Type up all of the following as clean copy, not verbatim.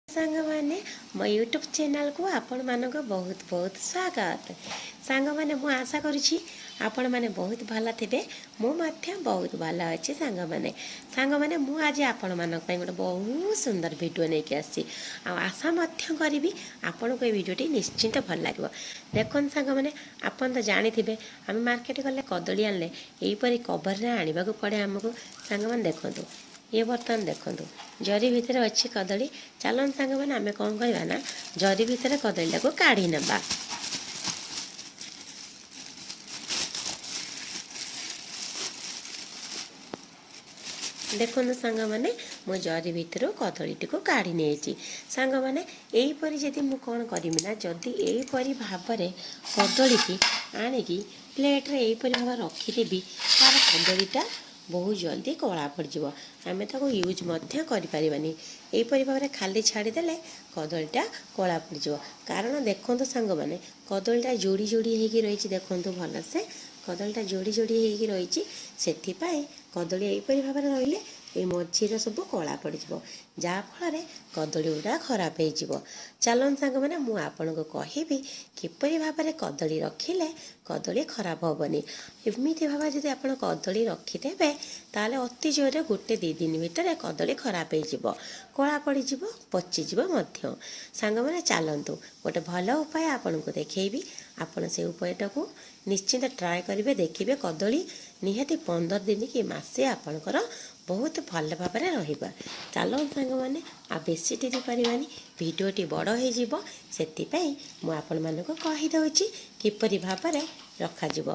ସାଙ୍ଗମାନେ, ମୋ ୟୁଟ୍ୟୁବ୍ ଚ୍ୟାନେଲ୍କୁ ଆପଣମାନଙ୍କୁ ବହୁତ ବହୁତ ସ୍ୱାଗତ। ସାଙ୍ଗମାନେ, ମୁଁ ଆଶା କରୁଛି ଆପଣମାନେ ବହୁତ ଭଲ ଥିବେ। ମୁଁ ମଧ୍ୟ ବହୁତ ଭଲ ଅଛି ସାଙ୍ଗମାନେ। ସାଙ୍ଗମାନେ, ମୁଁ ଆଜି ଆପଣମାନଙ୍କ ପାଇଁ ଗୋଟେ ବହୁତ ସୁନ୍ଦର ଭିଡ଼ିଓ ନେଇକି ଆସିଛି ଆଉ ଆଶା ମଧ୍ୟ କରିବି ଆପଣଙ୍କୁ ଏ ଭିଡ଼ିଓଟି ନିଶ୍ଚିନ୍ତ ଭଲ ଲାଗିବ। ଦେଖନ୍ତୁ ସାଙ୍ଗମାନେ, ଆପଣ ତ ଜାଣିଥିବେ, ଆମେ ମାର୍କେଟ ଗଲେ କଦଳୀ ଆଣିଲେ ଏହିପରି କଭରରେ ଆଣିବାକୁ ପଡ଼େ ଆମକୁ। ସାଙ୍ଗମାନେ ଦେଖନ୍ତୁ, ଇଏ ବର୍ତ୍ତମାନ ଦେଖନ୍ତୁ ଜରି ଭିତରେ ଅଛି କଦଳୀ। ଚାଲନ୍ତୁ ସାଙ୍ଗମାନେ, ଆମେ କ'ଣ କରିବା ନା ଜରି ଭିତରେ କଦଳୀଟାକୁ କାଢ଼ି ନେବା। ଦେଖନ୍ତୁ ସାଙ୍ଗମାନେ, ମୁଁ ଜରି ଭିତରୁ କଦଳୀଟିକୁ କାଢ଼ି ନେଇଛି। ସାଙ୍ଗମାନେ, ଏହିପରି ଯଦି ମୁଁ କ'ଣ କରିବି ନା ଯଦି ଏହିପରି ଭାବରେ କଦଳୀକି ଆଣିକି ପ୍ଲେଟ୍ରେ ଏହିପରି ଭାବରେ ରଖିଦେବି, ତାର କଦଳୀଟା ବହୁତ ଜଲ୍ଦି କଳା ପଡ଼ିଯିବ। ଆମେ ତାକୁ ୟୁଜ୍ ମଧ୍ୟ କରିପାରିବାନି। ଏହିପରି ଭାବରେ ଖାଲି ଛାଡ଼ିଦେଲେ କଦଳୀଟା କଳା ପଡ଼ିଯିବ। କାରଣ ଦେଖନ୍ତୁ ସାଙ୍ଗମାନେ, କଦଳୀଟା ଯୋଡ଼ି ଯୋଡ଼ି ହେଇକି ରହିଛି। ଦେଖନ୍ତୁ ଭଲସେ, କଦଳୀଟା ଯୋଡ଼ି ଯୋଡ଼ି ହେଇକି ରହିଛି। ସେଥିପାଇଁ କଦଳୀ ଏହିପରି ଭାବରେ ରହିଲେ ଏଇ ମଝିରେ ସବୁ କଳା ପଡ଼ିଯିବ, ଯାହାଫଳରେ କଦଳୀ ଗୁଡ଼ା ଖରାପ ହେଇଯିବ। ଚାଲନ୍ତୁ ସାଙ୍ଗମାନେ, ମୁଁ ଆପଣଙ୍କୁ କହିବି କିପରି ଭାବରେ କଦଳୀ ରଖିଲେ କଦଳୀ ଖରାପ ହେବନି। ଏମିତି ଭାବରେ ଯଦି ଆପଣ କଦଳୀ ରଖିଦେବେ, ତାହେଲେ ଅତି ଜୋରରେ ଗୋଟେ 2 ଦିନ ଭିତରେ କଦଳୀ ଖରାପ ହେଇଯିବ, କଳା ପଡ଼ିଯିବ, ପଚିଯିବ ମଧ୍ୟ। ସାଙ୍ଗମାନେ, ଚାଲନ୍ତୁ ଗୋଟେ ଭଲ ଉପାୟ ଆପଣଙ୍କୁ ଦେଖେଇବି। ଆପଣ ସେ ଉପାୟଟାକୁ ନିଶ୍ଚିନ୍ତ ଟ୍ରାଏ କରିବେ। ଦେଖିବେ କଦଳୀ ନିହାତି 15 ଦିନ କି ମାସେ ଆପଣଙ୍କର ବହୁତ ଭଲ ଭାବରେ ରହିବ। ଚାଲନ୍ତୁ ସାଙ୍ଗମାନେ, ଆଉ ବେଶୀ ଡେରି କରିବାନି, ଭିଡ଼ିଓଟି ବଡ଼ ହେଇଯିବ। ସେଥିପାଇଁ ମୁଁ ଆପଣମାନଙ୍କୁ କହିଦେଉଛି କିପରି ଭାବରେ ରଖାଯିବ।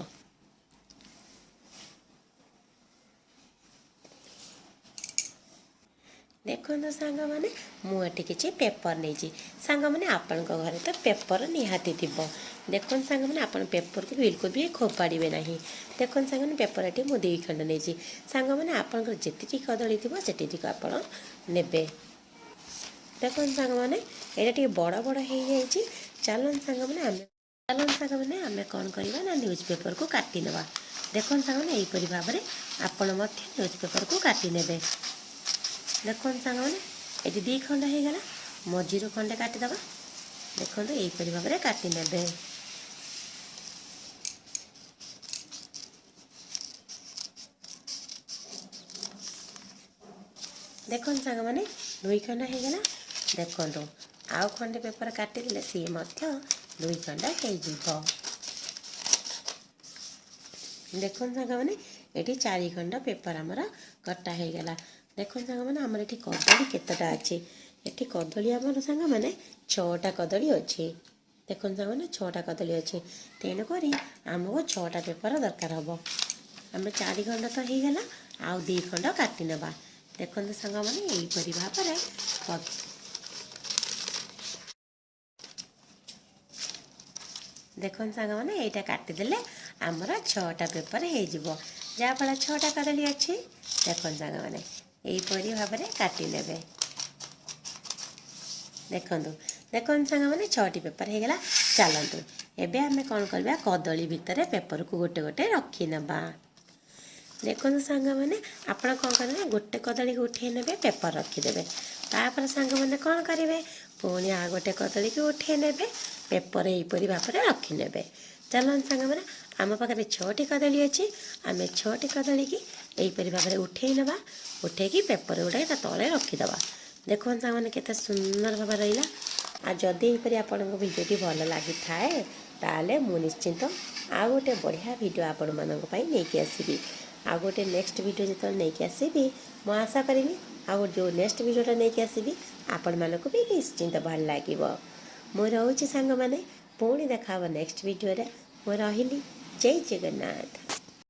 ଦେଖନ୍ତୁ ସାଙ୍ଗମାନେ, ମୁଁ ଏଠି କିଛି ପେପର୍ ନେଇଛି। ସାଙ୍ଗମାନେ, ଆପଣଙ୍କ ଘରେ ତ ପେପର୍ ନିହାତି ଥିବ। ଦେଖନ୍ତୁ ସାଙ୍ଗମାନେ, ଆପଣ ପେପର୍କୁ ବିଲକୁଲ ବି ଫୋପାଡ଼ିବେ ନାହିଁ। ଦେଖନ୍ତୁ ସାଙ୍ଗମାନେ, ପେପର୍ ଏଠି ମୁଁ 2 ଖଣ୍ଡ ନେଇଛି। ସାଙ୍ଗମାନେ, ଆପଣଙ୍କର ଯେତିକି କଦଳୀ ଥିବ ସେତିକି ଆପଣ ନେବେ। ଦେଖନ୍ତୁ ସାଙ୍ଗମାନେ, ଏଇଟା ଟିକେ ବଡ଼ ବଡ଼ ହେଇଯାଇଛି। ଚାଲନ୍ତୁ ସାଙ୍ଗମାନେ, ଆମେ କ'ଣ କରିବା ନା ନ୍ୟୁଜ୍ ପେପର୍କୁ କାଟି ନେବା। ଦେଖନ୍ତୁ ସାଙ୍ଗମାନେ, ଏହିପରି ଭାବରେ ଆପଣ ମଧ୍ୟ ନ୍ୟୁଜ୍ ପେପର୍କୁ କାଟି ନେବେ। ଦେଖନ୍ତୁ ସାଙ୍ଗମାନେ, ଏଠି 2 ଖଣ୍ଡ ହେଇଗଲା, ମଝିରୁ ଖଣ୍ଡେ କାଟିଦେବା। ଦେଖନ୍ତୁ, ଏହିପରି ଭାବରେ କାଟି ନେବେ। ଦେଖନ୍ତୁ ସାଙ୍ଗମାନେ, 2 ଖଣ୍ଡ ହେଇଗଲା। ଦେଖନ୍ତୁ, ଆଉ ଖଣ୍ଡେ ପେପର କାଟିଦେଲେ ସିଏ ମଧ୍ୟ 2 ଖଣ୍ଡ ହେଇଯିବ। ଦେଖନ୍ତୁ ସାଙ୍ଗମାନେ, ଏଠି 4 ଖଣ୍ଡ ପେପର ଆମର କଟା ହେଇଗଲା। ଦେଖନ୍ତୁ ସାଙ୍ଗମାନେ, ଆମର ଏଠି କଦଳୀ କେତେଟା ଅଛି? ଏଠି କଦଳୀ ଆମର ସାଙ୍ଗମାନେ 6ଟା କଦଳୀ ଅଛି। ଦେଖନ୍ତୁ ସାଙ୍ଗମାନେ, 6ଟା କଦଳୀ ଅଛି। ତେଣୁକରି ଆମକୁ 6ଟା ପେପର ଦରକାର ହେବ। ଆମେ 4 ଖଣ୍ଡ ତ ହେଇଗଲା, ଆଉ 2 ଖଣ୍ଡ କାଟି ନେବା। ଦେଖନ୍ତୁ ସାଙ୍ଗମାନେ, ଏହିପରି ଭାବରେ ଦେଖନ୍ତୁ ସାଙ୍ଗମାନେ, ଏଇଟା କାଟିଦେଲେ ଆମର 6ଟା ପେପର ହେଇଯିବ, ଯାହାଫଳରେ 6ଟା କଦଳୀ ଅଛି। ଦେଖନ୍ତୁ ସାଙ୍ଗମାନେ, ଏହିପରି ଭାବରେ କାଟି ନେବେ। ଦେଖନ୍ତୁ ଦେଖନ୍ତୁ ସାଙ୍ଗମାନେ, 6ଟି ପେପର ହେଇଗଲା। ଚାଲନ୍ତୁ ଏବେ ଆମେ କ'ଣ କରିବା, କଦଳୀ ଭିତରେ ପେପରକୁ ଗୋଟେ ଗୋଟେ ରଖିନେବା। ଦେଖନ୍ତୁ ସାଙ୍ଗମାନେ, ଆପଣ କ'ଣ କରିବେ, ଗୋଟେ କଦଳୀକୁ ଉଠେଇ ନେବେ, ପେପର ରଖିଦେବେ। ତାପରେ ସାଙ୍ଗମାନେ କ'ଣ କରିବେ, ପୁଣି ଆଉ ଗୋଟେ କଦଳୀକୁ ଉଠେଇ ନେବେ, ପେପର ଏହିପରି ଭାବରେ ରଖିନେବେ। ଚାଲନ୍ତୁ ସାଙ୍ଗମାନେ, ଆମ ପାଖରେ 6ଟି କଦଳୀ ଅଛି। ଆମେ 6ଟି କଦଳୀକି ଏହିପରି ଭାବରେ ଉଠେଇ ନେବା। ଉଠେଇକି ପେପର ଗୁଡ଼ାକ ତା ତଳେ ରଖିଦେବା। ଦେଖନ୍ତୁ ସାଙ୍ଗମାନେ, କେତେ ସୁନ୍ଦର ଭାବରେ ରହିଲା। ଆଉ ଯଦି ଏହିପରି ଆପଣଙ୍କ ଭିଡ଼ିଓଟି ଭଲ ଲାଗିଥାଏ, ତାହେଲେ ମୁଁ ନିଶ୍ଚିନ୍ତ ଆଉ ଗୋଟେ ବଢ଼ିଆ ଭିଡ଼ିଓ ଆପଣମାନଙ୍କ ପାଇଁ ନେଇକି ଆସିବି। ଆଉ ଗୋଟେ ନେକ୍ସଟ ଭିଡ଼ିଓ ଯେତେବେଳେ ନେଇକି ଆସିବି, ମୁଁ ଆଶା କରିବି ଆଉ ଯେଉଁ ନେକ୍ସଟ ଭିଡ଼ିଓଟା ନେଇକି ଆସିବି ଆପଣମାନଙ୍କୁ ବି ନିଶ୍ଚିନ୍ତ ଭଲ ଲାଗିବ। ମୁଁ ରହୁଛି ସାଙ୍ଗମାନେ, ପୁଣି ଦେଖା ହେବ ନେକ୍ସଟ ଭିଡ଼ିଓରେ। ମୁଁ ରହିଲି, ଜୟ ଜଗନ୍ନାଥ।